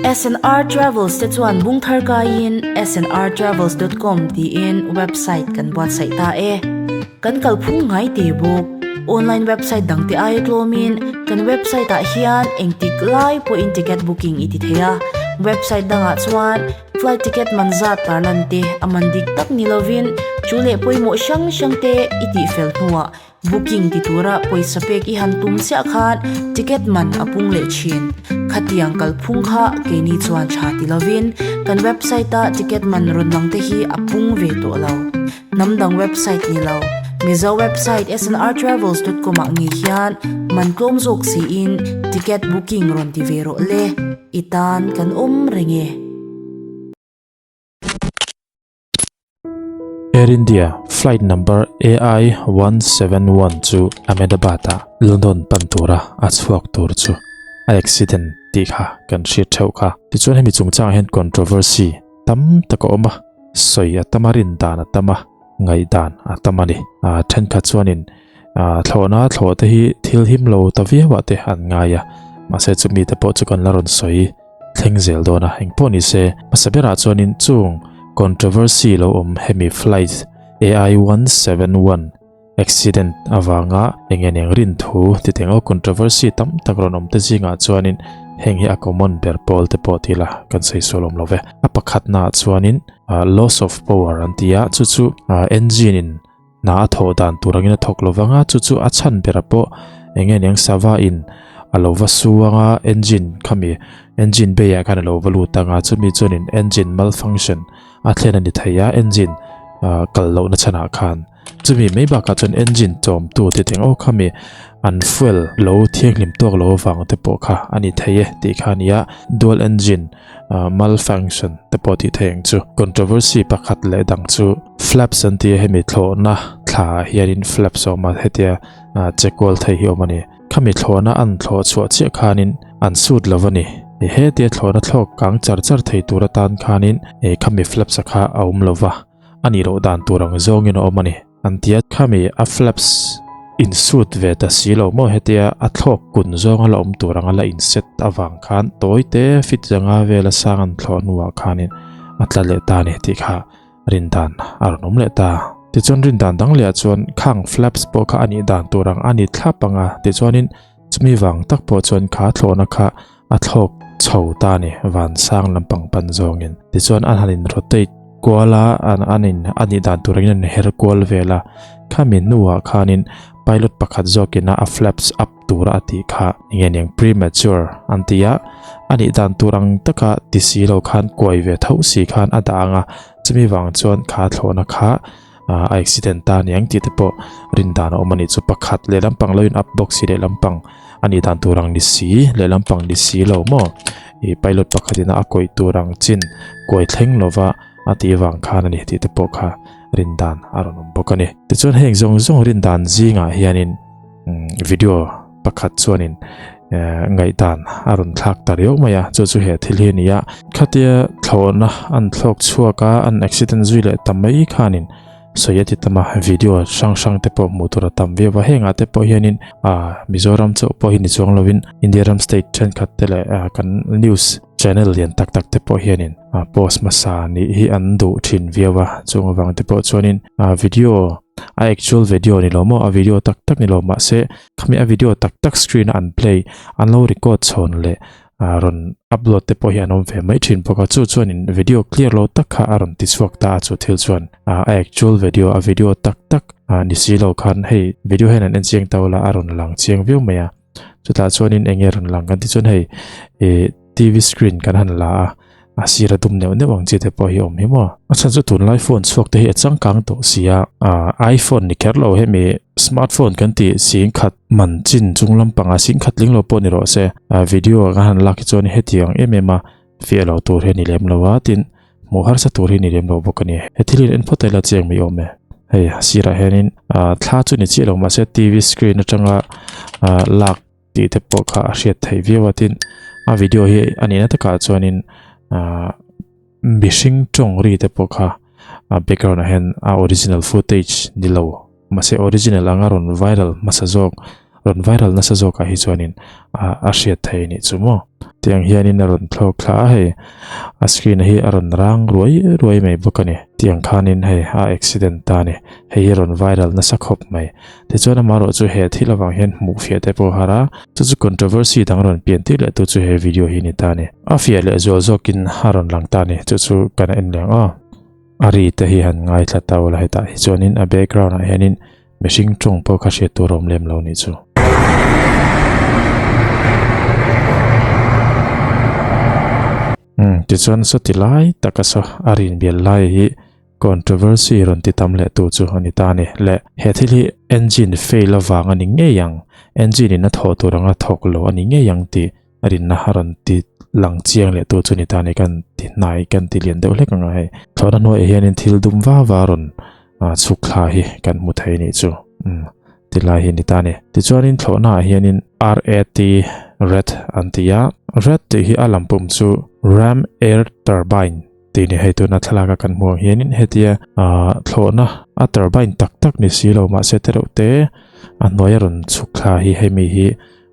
SNR Travels te chuan bung thar kaiin snrtravels dot com tiin website kan buatsaih ta e. Kan kalphung ngai te bawk. Online website dang te aia tlawmin kan website ah hian engtik lai pawhin ticket booking i ti thei a. Website dangah chuan flight ticket man zat tarlan te a man dik tak ni lovin chu leh pawimawh hrang hrang te i tihfel hnuah Booking ti tura pawisa pek i han tum chiah khan ticket man a pung leh thin. Khatiang kalphung kha keini chuan tha ti lovin kan website a ticket man rawn lang te hi a pung ve tawh lo. Hnam dang website ni lo, Mizo website snrtravels dot com ah ngei hian man tlawm zawk siin ticket booking rawn ti ve rawh le, i tan kan awm reng e. Air India flight number AI171 chu Ahmedabad-ah London pan tura a chhuak tur chu a accident tih kha kan hriat theuh kha. Tichuan hemi chungchangah hian controversy tam tak a awm a, sawi a tam a, rin dan a tam a, ngaihdan a tam a ni. Thenkhat chuanin thlawhna thlawh te hi thil him lo ta viau ah te an ngai a, mahse chumi te pawh chu kan la rawn sawi. Thleng zel dawn a, engpawh ni se, hmasa berah chuanin chung controversy lo awm hemi flight AI171 accident avanga eng eng eng rin thu ti teng aw controversy tam tak rawn awm te zingah chuanin heng hi a common ber pawl te pawh tila kan sawi sual awm lo ve. A pakhatnaah chuanin loss of power an ti a, chu chu engine in hna a thawh dan tur angin a thawk lo vang a, chu chu a chhan berah pawh eng nge niang sava in a lo va su ang a, engine khami engine bay ah khan a lo va lut ang a, chumi chuanin engine malfunction a thlen a ni thei a, engine ah kal lohna chhanah khan chumi mai bakah chuan engine chawmtu te teng aw khami an fuel lo thianghlim tawk lo avang te pawh kha a ni thei e tih kha a ni a, dual engine malfunction te pawh tih theih ang chu. Controversy pakhat leh dang chu flaps an ti a, hemi thlawhna thla ah hianin flaps a awm a, hetia che kual thei hi a awm a ni. Khami thlawhna an thlawh chhuah chiah khanin an sut lo a ni. Hetia thlawhna thlawk kang char char thei tur atan khanin khami flaps a kha a awm lo va, a nih loh dan tur ang zawngin a awm a ni. An ti a, khami a flaps in suit ve ta si lo maw hetia a thlawk kun zawng a la awm tur anga la in set avang khan tawi te fit zanga vel a sang an thlawh hnuah khanin a tla leh ta a ni tih kha rindan a rawn awm leh ta. Tichuan rindan dang leh ah chuan khang flaps pawh kha a nih dan tur ang a ni thlap ang a, tichuanin chumi vang tak pawh chuan kha thlawhna kha a thlawk chho ta a ni vansang lampang pan zawngin. Tichuan an han in rotate kual a, an an in a nih dan tur angin an her kual vel a. Khami hnuah khanin pilot pakhat zawkin a a flaps up tura a tih kha eng nge niang premature an ti a, a nih dan tur ang taka ti si lo khan kuai ve tho si khan a dah ang a, chumi vang chuan kha thlawhna kha a accident ta aniang tih te pawh rin dan a awm a nih chu pakhat lehlam pang lo in up bawk si lehlam pang a nih dan tur ang ni si lehlam pang ni si lo maw ih pilot pakhat in a kawih tur ang chin kuai thleng lova a tih vang khan a ni tih te pawh kha rin dan a rawn awm bawk a ni tichuan heng zawng zawng rin dan zingah hianin video pakhat chuanin ngaihdan a rawn thlak ta riau mai a chu chu he thil hi a ni a khatia thlawhna an thlawk chhuak a an accident zui leh ta mai khanin sawi a ti tam a video hrang hrang te pawh hmuh tur a tam viau a hengah te pawh hianin ah Mizoram chauh pawh hi ni chuang lovin India ram state thenkhat te leh kan news channel lian tak tak te pawh hianin post hmasa nih hi an duh thin viau a chung avang te pawh chuanin video a actual video ni lo maw a video tak tak ni lo mahse Khami a video tak tak screen a an play an lo record chhawn leh rawn upload te pawh hi an awm ve mai thin bawk a chu chuanin video clear lo tak kha a rawn ti chhuak ta a chu thil chuan a actual video a video tak tak ni si lo khan hei video hian an en chiang tau la a rawn lang chiang viau mai a chutah chuanin eng nge rawn lang kan ti chuan hei ih TV screen kan han la a a sir a dum neuh neuh ang chi te pawh hi awm hi maw. A chhan chu tunlai phone chhuak te hi a changkang tawh si a, ah iPhone ni kher lo hemi smartphone kan tih sing khat man chin chung lampang a sing khat tling lo pawh ni rawh se ah video kan han lak hi chuan hetiang em em a fiah lo tur hi a ni lem lo a tin hmuh harsa tur hi a ni lem lo bawk a ni. He thil hi en phawt ila chiang mai awm e. Hei a sirah hianin ah thla chu ni chiah lo mahse TV screen atanga ah lak tih te pawh kha a hriat theih viau a tin a video hi a nihna takah chuanin ahh mihring tawng ri te pawh kha a background ah hian a original footage ni lo mahse original anga rawn viral hmasa zawk. rawn viral nasa zawkah hi chuanin a hriat thei a nih chu maw. Tiang hianin a rawn thlawk thla a hei a screen hi a rawn rang ruai ruai mai bawk a ni. Tiang khanin hei a accident ta a ni. Hei hi rawn viral nasa khawp mai. Tichuan amaherawh chu he thil avang hian hmuh fiah te pawh a har a, chu chu controversy dang rawn pian tir leh tu chu he video hi a ni ta a ni. A fiah leh zual zawkin a rawn lang ta a ni. Chu chu kan en leh ang aw. A ri te hi han ngaithla ta ula hetah hi chuanin a background ah hianin mihring tawng pawh kha hriat tur a awm lem lo nih chu. Umm tichuan sawti lai taka saw a rin bial lai hi controversy rawn ti tam leh tu chu a ni ta a ni. Le he thil hi engine fail avang a ni ngei ang, engine in a thawh tur anga thawk lo a ni ngei ang tih A rinna a rawn ti lang chiang leh tu chu ni ta ni kan ti hnai kan ti lian deuh hlek ang a hei. Thlawhna hnuaiah hianin thil dum va va rawn chhuk thla hi kan hmu thei nih chu umm ti lai hi ni ta ni. Tichuanin thlawhna ah hianin RAT rat an ti a, rat tih hi a lam pum chu Ram Air Turbine tih ni hei tuna thlalak a kan hmuh ang hianin hetia thlawhna a turbine tak tak ni si lo mahse tereuh te a hnuai a rawn chhuk thla hi hemi hi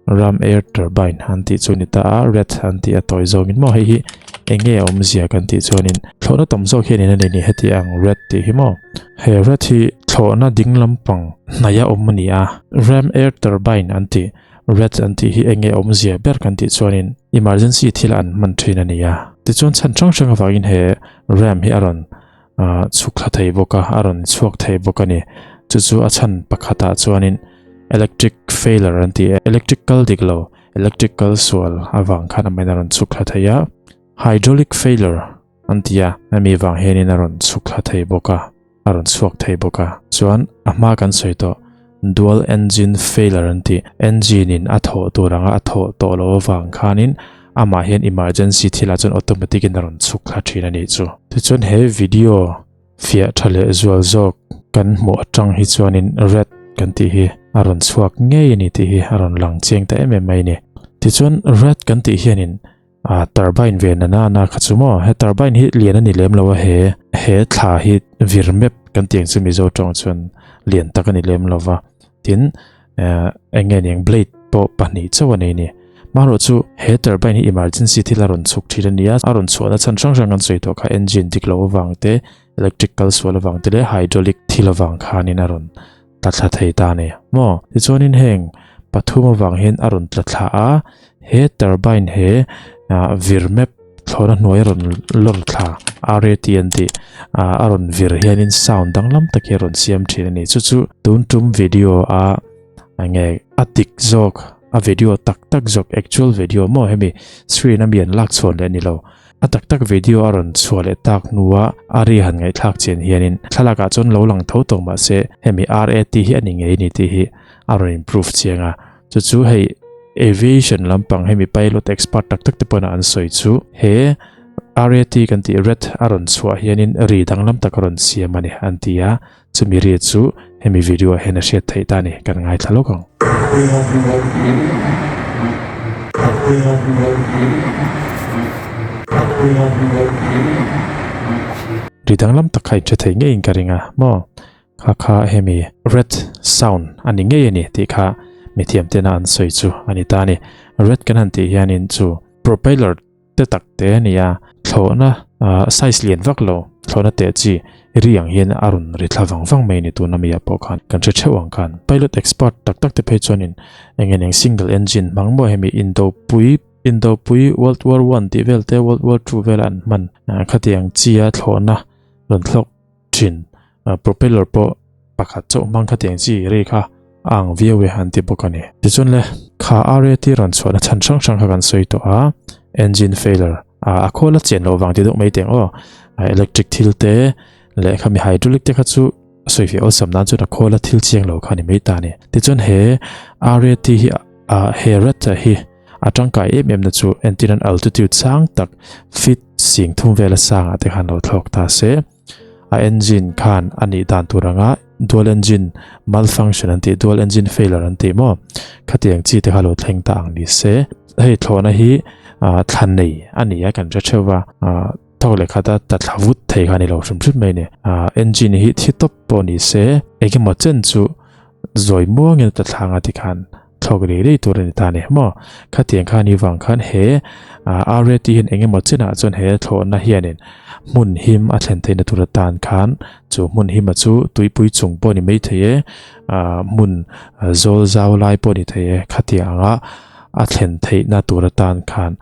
Ram air turbine an tih chu ni ta a, rat an tih a tawi zawngin maw hei hi eng nge a awmzia kan tih chuanin thlawhna tam zawk hian in a nei ni heti ang rat tih hi maw. He rat hi thlawhna ding lampang hnaih a awm a ni a, ram air turbine an tih rat an tih hi eng nge a awmzia ber kan tih chuanin emergency thil an hman thin a ni a. Tichuan chhan hrang hrang avangin he ram hi a rawn chhuk thla thei bawk a, a rawn chhuak thei bawk a ni. Chu chu a chhan pakhatah chuanin electric failure an ti a, electric kal dik lo, electric kal sual avang khan amahin a rawn chhuk thla thei a. Hydraulic failure an ti a, hemi vang hianin a rawn chhuk thla thei bawk a, a rawn chhuak thei bawk a. Chuan a hma kan sawi tawh dual engine failure an ti, engine in a thawh tur anga a thawh tawh loh avang khanin amah hian emergency thilah chuan automatic in a rawn chhuk thla thin a nih chu. Tichuan he video fiah tha leh zual zawk kan hmuh atang hi chuanin red kan tih hi a rawn chhuak ngei a ni tih hi a rawn lang chiang ta em em mai a ni. Tichuan red kan tih hianin a turbine ve na na na kha chu maw he turbine hi lian a ni lem lo a he he thla hi vir map kan tih ang chu Mizo tawng chuan lian tak a ni lem lo va tin eh eng nge niang blade pawh pahnih chauh a nei a ni marawh chu he turbine hi emergency thil a rawn chhuk thin a ni a a rawn chhuahna chhan hrang hrang kan sawi tawh kha engine dik loh avang te electric kal sual avang te leh hydraulic thil avang khanin a rawn tla thla thei ta a ni maw tichuanin heng pathum avang hian a rawn tla thla a he turbine he ah vir map thlawhna hnuai a rawn lawr thla R_A_T an tih ah a rawn vir hianin sound danglam tak hi a rawn siam thin a ni chu chu tun tum video a enge a dik zawk a video tak tak zawk actual video maw hemi screen a mi an lak chhuan leh a ni lo. A tak tak video a rawn chhuah leh tak hnua a ri han ngaihthlak chian hianin thlalakah chuan lo lang tho tawh mahse hemi RAT hi a ni ngei ni tih hi a rawn improve chiang a. Chu chu hei aviation lampang hemi pilot expert tak tak te pawhin an sawi chu he RAT kan tih rat a rawn chhuah hianin ri danglam tak a rawn siam a ni an ti a, chumi ri chu hemi video ah hian a hriat theih ta a ni kan ngaithla lawk ang. Ri danglam tak kha in hre thei ngeiin ka ring a maw kha kha hemi red sound a ni ngei a ni tih kha mithiam tena an sawi chu a ni ta a ni. Red kan han tih hianin chu propeller te tak te a ni a, thlawhna size lian vak lo, thlawhna teh chi ri ang hian a rawn ri thla vang vang mai a ni tuna mi ah pawh khan kan hre theuh ang khan. Pilot expert tak tak te phei chuanin eng nge eng single engine hmang maw hemi indopui indopui World War One tih vel te World War Two vela an hman khatiang chi a thlawhna rawn thlawk thin propeller pawh pakhat chauh hmang khatiang chi ri kha a ang viau e an ti bawk a ni. Tichuan le, kha RAT rawn chhuahna chhan hrang hrang kha kan sawi tawh a, engine failure a khawl a chian loh vang ti deuh mai teng aw, electric thil te leh khami hydraulic te kha chu sawi fiah awlsam nan chuan a khawl a thil chiang lo kha a ni mai ta a ni. Tichuan he RAT hi he rat hi a tangkai em em na chu entir an altitude sang tak feet sing thum vela sangah te khan lo thlawk ta se. A engine khan a nih dan tur anga dual engine malfunction an tih dual engine failure an tih maw khatiang chi te kha lo thleng ta ang ni se hei thlawhna hi thla nei a ni a kan hre theuh va thawk leh khata ta thla vut thei kha ni lo hrim hrim mai ni engine hi thi tawp pawh ni se engemaw chen chu zawi muangin ta thlanga tikhan. thlawk rei rei tur a ni ta a ni maw. Khatiang kha ni vang khan he RAT hian eng emaw chinah chuan he thlawhna hianin hmun him a thlen theihna tur atan khan chu hmun hima chu tuipui chung pawh ni mai thei e, hmun zawl zau lai pawh ni thei e, khatiang anga a thlen theihna tur atan khan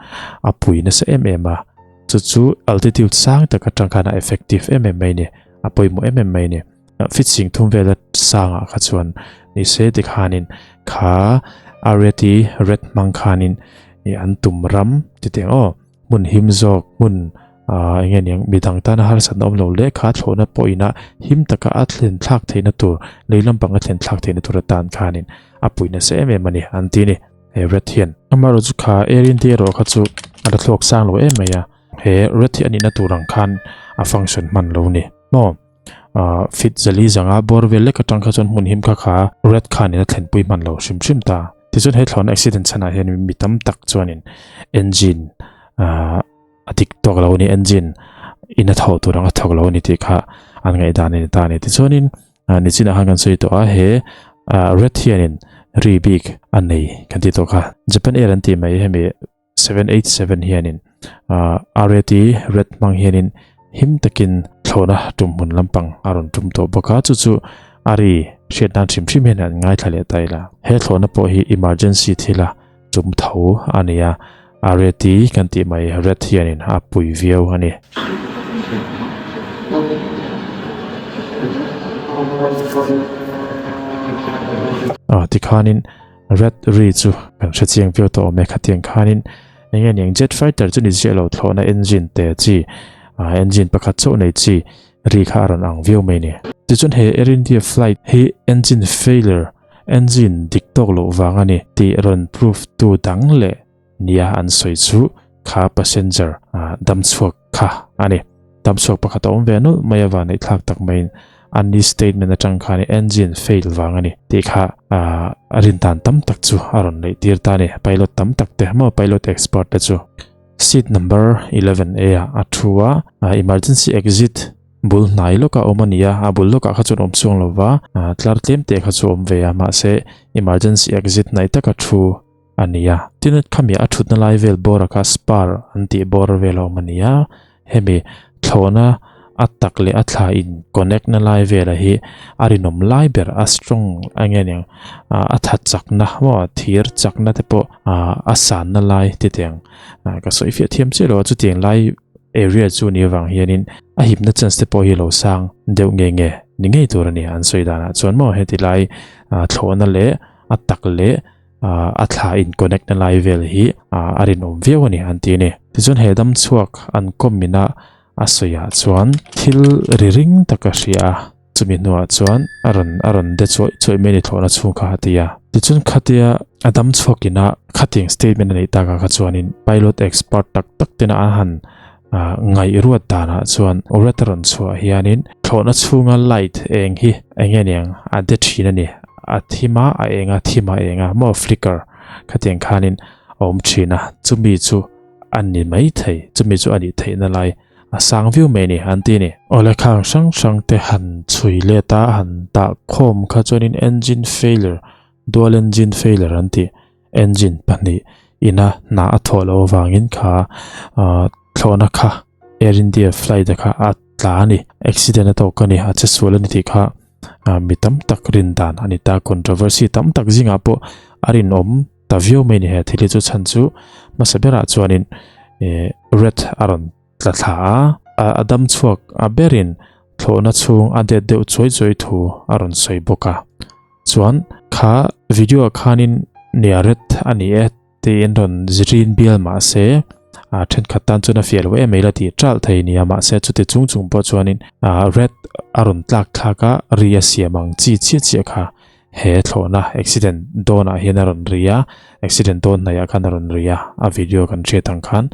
a pui nasa em em a. Chu chu altitude sang tak atang khan a effective em em mai a ni, a pawimawh em em mai a ni. Fit sing thum vela sangah kha chuan ni se tikhanin kha areti red hmang khanin ih an tum ram ti teng aw hmun him zawk hmun ah eng nge niang midang tana harsatna awm lo leh kha thlawhna pawhina him taka a thlen thlak theihna tur lei lampang a thlen thlak theihna tur atan khanin a pui nasa em em a ni an ti a ni he red hian. Amaherawhchu chu kha Air India erawh kha chu a la thlawk sang lo em mai a he red hi a nihna tur ang khan a function hman lo ni maw. Ah fit zali zanga bawr vel lek atang kha chuan hmun him kha kha red khan in a thlenpui hman lo hrim hrim ta. Tichuan he thlawhna accident chhanah hian mi tam tak chuanin engine ah a dik tawk lo a ni engine in a thawh tur ang a thawk lo a ni tih kha an ngaihdan a ni ta a ni. Tichuanin ah nichinah khan kan sawi tawh a he ah red hianin ri bik a nei kan tih tawh kha. Japan Air an tih mai hemi 787 hianin RAT red hmang hianin him takin thlawhna tum hmun lampang a rawn tum tawh bawk a, chu chu a ri hriat nan hrim hrim hian an ngaithla leh ta ila. He thlawhna pawh hi emergency thila tum tho a ni a, RAT kan tih mai red hianin a pui viau a ni. Tikhanin Red ri chu kan hre chiang viau tawh awm e khatiang khanin eng nge niang jet fighter chu ni ziah lo thlawhna engine te chi ah engine pakhat chauh nei chi ri kha a rawn ang viau mai a ni. Tichuan he Air India flight hi engine failure engine dik tawk loh vang a ni tih rawn proof tu dang leh nia an sawi chu kha passenger ah dam chhuak kha a ni. Dam chhuak pakhat a awm ve nawlh mai a vanneih thlak tak maiin an ni statement atang khan engine fail vang a ni tih kha ah a rin dan tam tak chu a rawn neih tir ta a ni. Pilot tam tak te maw pilot expert te chu seat number 11A ah a thu a, emergency exit bul hnai lawkah awm a ni a, a bul lawkah kha chuan awm chhuang lo va, tlar tlem te kha chu awm ve a mahse emergency exit hnaih taka thu a ni a. Tin, khami a thutna lai vel bawra kha spar an tih bawr vel a awm a ni a. Hemi thlawhna a tak leh a thla in connect na lai vela hi a rinawm lai ber a strong a nge niang a tha chakna maw thir chakna te pawh a sanna lai ti teng ka sawi fiah thiam chiah lo a chutiang lai area chu ni avang hianin a hipna chance te pawh hi lo sang deuh nge nge ni ngei tur a ni an sawi danah chuan maw heti lai thlawhna leh a tak leh a thla in connect na lai vel hi a rinawm viau a ni an ti a ni. Tichuan he dam chhuak an kawm ina a sawiah chuan thil ri ring tak a hria a, chumi hnuah chuan a rawn a rawn de chuai chuai mai a ni thlawhna chhung kha a ti a. Tichuan khatia a dam chhuak ina khatiang statement a neih takah kha chuanin pilot expert tak tak tena an han ngaih ruat danah chuan ret a rawn chhuah hianin thlawhna chhunga light eng hi eng nge niang a de thin a ni a thim a a eng a thim a eng a maw flicker khatiang khanin a awm thin a chumi chu a ni mai thei chumi chu a nih theihna lai a sang viau mai a ni an ti a ni. Awle khang hrang hrang te han chhui let a han dah khawm kha chuanin engine failure dual engine failure an tih Engine pahnih ina hna a thawh loh avangin kha thlawhna kha Air India flight a kha a tla a ni. Accident a tawk a ni, a che sual a ni tih kha mi tam tak rin dan a ni ta. Controversy tam tak zingah pawh a rinawm ta viau mai a ni he thil hi chu chhan chu hmasa berah chuanin red a rawn tla thla a, a dam chhuak a berin thlawhna chhung a det deuh chuai chuai thu a rawn sawi bawk a. Chuan kha video ah khanin nia red a ni e tiin rawn zirin bial mahse a thenkhat tan chuan a fiah lo em mai la tih ṭalh thei nia mahse chuti chung chung pawh chuanin ah red a rawn tlak thlak a ri a siam ang chi chiah chiah kha he thlawhna accident dawnah hian a rawn ri a accident dawn hnaihah khan a rawn ri a a video kan hriat ang khan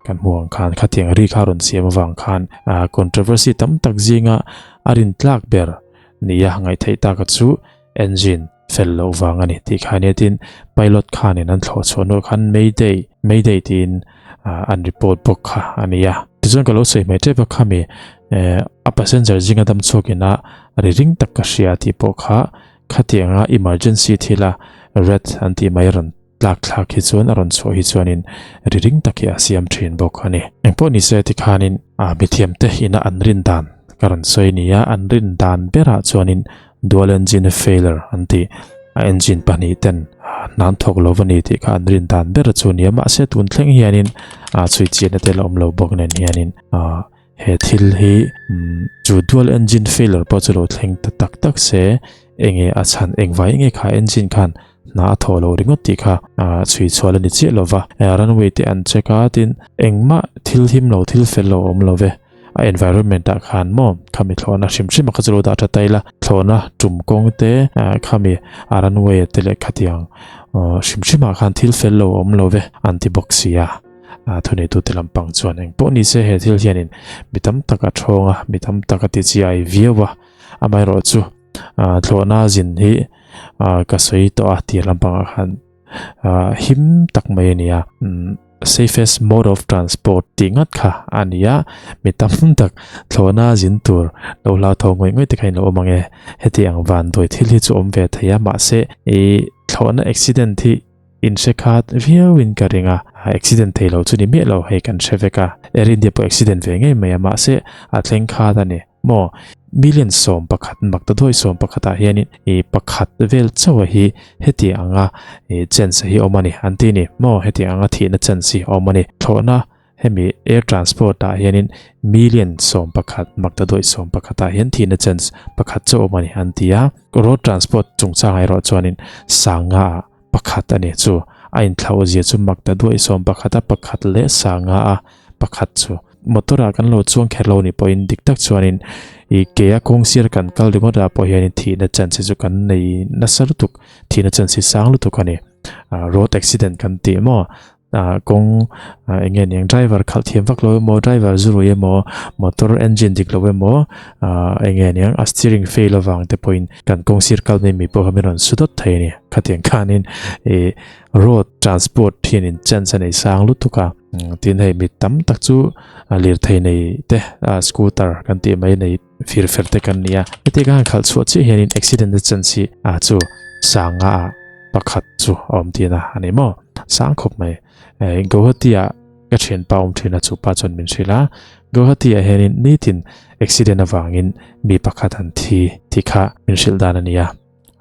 kan hmuh ang khan khatiang ri kha rawn siam avang khan ah controversy tam tak zinga a rin tlak ber nia ngaihtheih taka chu engine fel loh vang a ni tih kha ania tin pilot khanin an thlawh chhuah hnuah khan mayday mayday tiin ah an report bawk kha a ni a tichuan ka lo sawi hmeh tep a khami eh a passenger zinga dam chhuakin a ri ring tak ka hria tih pawh kha khatianga emergency thila. red an tih mai rawn tlak thlak hi chuan a rawn chhuah hi chuanin ri ring tak hi a siam thin bawk a ni. Engpawh ni se tikhanin ah mithiam te ina an rin dan ka rawn sawi nia an rin dan berah chuanin dual engine failure an tih a engine pahnih ten hnan thawk lo va ni tih kha an rin dan ber chu nia mahse tun thleng hianin ah chhui chiahna te la awm lo bawk nen hianin ah He thil hi chu dual engine failure pawh chu lo thleng ta tak tak se, enge a chhan engvai enge kha engine khan hna a thawh lo ringawt tih kha chhui chhual a ni chiah lo va. Runway te an check a tin engmah thil him lo thil fel lo a awm lo ve. A environment ah khan maw khami thlawhna hrim hrim a kha chu lo dah tha ta ila, thlawhna tum kawng te khami a runway te leh khatiang hrim hrim ah khan thil fel lo a awm lo ve an ti bawk si a. a thuneitute lampang chuan eng pawh ni se he thil hianin mi tam tak a thawng a mi tam tak a ti chiai viau a amaherawh chu thlawhna zin hi ka sawi tawh a tir lampangah khan him tak mai a ni a safest mode of transport tih ngat kha a ni a mi tam tak thlawhna zin tur lo hlauthawng ngawih ngawih te kha in lo awm ang e heti ang van dawi thil hi chu awm ve thei a mahse ih thlawhna accident hi In hre khat viau in ka ring a, accident thei lo chu ni miah lo hei kan hre vek a, Air India pawh accident ve ngei mai a mahse a thleng khat a ni maw? Million 11 makta dawi 11 ah hianin i pakhat vel chauh a hi heti anga i chance hi awm a ni an ti ni maw? Heti anga thihna chance hi awm a ni thlawhna hemi air transport ah hianin million 11 makta dawi 11 ah hian thihna chance pakhat chauh awm a ni an ti a, road transport chungchangah erawh chuanin sanga ah Pakhat a ni chu. A inthlauh zia chu mak ta duaih 11 a pakhat leh sanga a pakhat chu. Motor ah kan lo chuang kher lo ni pawhin dik tak chuanin ih ke a kawng sir kan kal ringawt ah pawh hianin thihna chance hi chu kan nei nasa lutuk thihna chance hi sang lutuk a ni. Road accident kan tih maw kawng eng nge niang driver khalh thiam vak lo emaw driver zu rui emaw motor engine dik lo emaw eng nge niang a steering fail avang te pawhin kan kawng sir kal mai mi pawh kha min rawn su dawt thei a ni khatiang khanin ih road transport hianin chance a nei sang lutuk a tin hei mi tam tak chu lirthei nei te scooter kan tih mai nei fir fer te kan ni a heti khan khalh chhuah chiah hianin accident na chance hi a chu sanga ah pakhat chu a awm tihna a ni maw sang khawp mai eh Guwahati ah ka thianpa awm thin a chupa chuan min hrilh a Guwahati ah hianin nitin accident avangin mi pakhat an thi tih kha min hrilh dan a ni a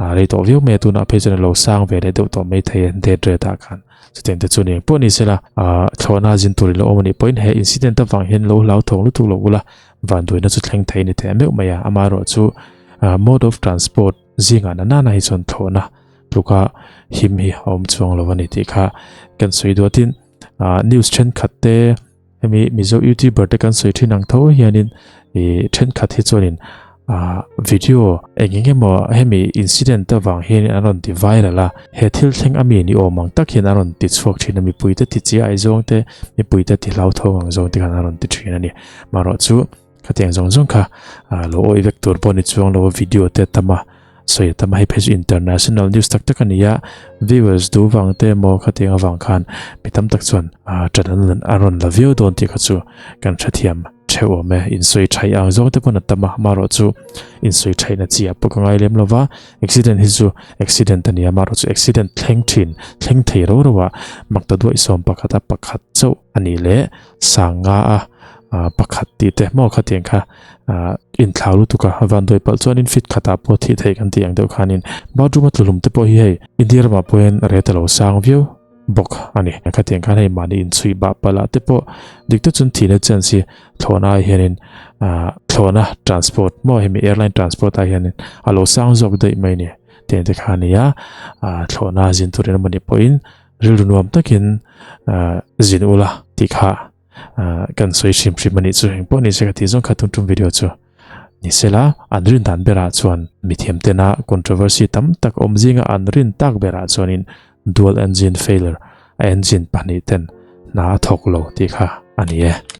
a rei tawh viau mai a tunah phei chuan a lo sang ve leh deuh tawh mai thei a date rate ah khan chutiang te chu ni engpawh ni sela ah thlawhna zin tur ilo awm a nih pawhin he incident avang hian lo hlauthawng lutuk lo ula vanduaina chu thleng thei a ni thei a meuh mai a amaherawhchu ah mode of transport Zingah na nana hi chuan thlawhna tluka him hi a awm chuang lo a ni tih kha kan sawi duatin news thenkhat te hemi Mizo youtuber te kan sawi thin ang tho hianin ih thenkhat hi chuanin video eng eng emaw hemi incident avang hianin an rawn ti viral a he thil thleng ami ni awm ang tak hian an rawn ti chhuak thin a mipui te ti chiai zawng te mipui te ti hlauthawng ang zawng te khan an rawn ti thin a ni marawh chu Khatiang zawng zawng kha lo awih vek tur pawh ni chuang lo video te tam a sawi a tam a hei phei chu international news tak tak a ni a viewers duh vang te emaw khatiang avang khan mi tam tak chuan ṭan an a rawn la viau dawn tih kha chu kan hrethiam theuh awm e insawi ṭhaih ang zawng te pawn a tam a amaherawh chu insawi ṭhaihna chi ah pawh ka ngai lem lo va accident hi chu accident a ni a amaherawh chu accident thleng ṭhin thleng thei ro ro ah makta duaih 11 a pakhat chauh a nih leh sanga a pakhat tih te maw khatiang kha inthlau lutuk a vanduai palh chuanin fit khatah pawh thih theih kan tih ang deuh khanin bathroom a tlulum te pawh hi hei India ramah pawhin rate a lo sang viau bawk a ni khatiang khan hei mahni inchhuih bah palh ah te pawh dik tak chuan thihna chance hi thlawhna ah hianin thlawhna transport maw hemi airline transport ah hianin a lo sang zawk daih mai a ni tiang te kha a ni a thlawhna zin turin emawni pawhin rilru nuam takin zin ula tih kha kan sawi hrim hrim a nih chu engpawh ni se ka tih zawng kha tun tum video chu ni sela an rin dan berah chuan mithiam tena controversy tam tak awm zinga an rin tak berah chuanin dual engine failure a engine pahnih ten hna a thawk lo tih kha a ni e.